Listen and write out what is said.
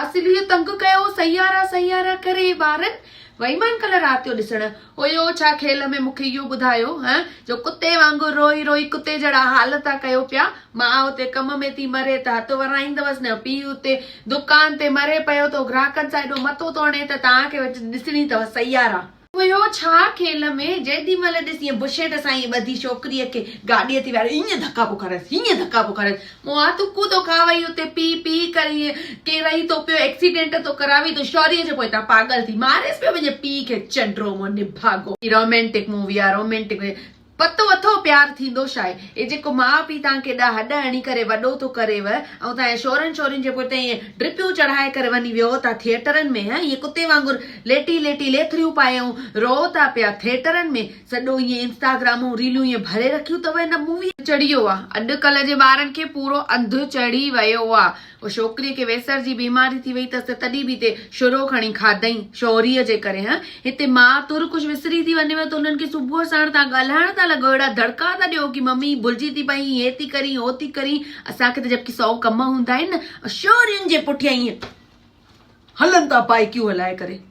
اصل اهو تنگ ڪيو سيارا سيارا ڪري ٻارن وئيمان ڪلهه رات جو ڏسڻ هيو ڇا کيل ۾ مونکي اهو ٻڌايو هه جو ڪتي وانگر روئي روئي ڪتي جهڙا حال ٿا ڪيو پيا ماء اتي ڪم ۾ ٿي مري ته هٿ ورائيندوس نه پيء اتي دڪان تي مري پيو ٿو گراهڪن سان ايڏو مٿو ٿو هڻي ته توهان کي ڏسڻي اٿو سيارا. هيو ڇا کيل ۾، جيڏي مهل ڏس ائين بشيٽ سان ائين ٻڌي ڇوڪريء کي گاڏيء تي ويهاري ائين ڌڪا پيو کارائيس، هيئن ڌڪا پيو کارائيس. مئا تون ٿو کاوئي اتي پي پي ڪري ائين ڪيرائي ٿو پيو ايڪسيڊنٽ ٿو ڪراوي تون شوريء جي پوئتان پاڳل ٿي ماريس پيو پنهنجي پيء کي چنڊو مون نڀاڳو. رومينٽڪ مووي آ رومينٽڪ پتو اٿو پيار ٿيندو ڇا آهي؟ اهي جيڪو ماء پيء توهان کي ايڏا هڏ هڻي ڪري وڏو ٿو ڪريو ۽ توهان جي شورن شورين جي پوئتان ائين ڊرپيون چڙهائي ڪري وڃي ويهو ٿا ٿيئٽرن ۾ هه ائين ڪتي وانگر ليٽي ليٽي ليٿڙيون پائي ۽ روئو ٿا پيا ٿيئٽرن ۾ سڄو ائين انسٽاگرام ۽ ريلون ائين ڀري رکيون اٿو هن مووي چڙهي ويو آ اڄ ڪلهه جي ٻارن کي پورو انڌ چڙهي ويو آ. پوء ڇوڪريء کي ويسر جي بيماري ٿي وئي اٿس ته تڏهن به هتي شرو کڻي کاڌئين، شوريء جي ڪري هه. هتي ماء تر ڪجهه وسري ٿي وڃيو ته انهن کي صبح ساڻ تان ڳالهائڻ ٿا لڳو، اهڙا دڙڪا ٿا ڏيو ڪي ممي ڀلجي ٿي پئين، هي ٿي ڪرين، هو ٿي ڪرين. اسان کي ته جبڪه سئو ڪم هوندا آهن نه، شورين جي پٺيان ائين هلن ٿا بائيڪيون هلائي ڪري.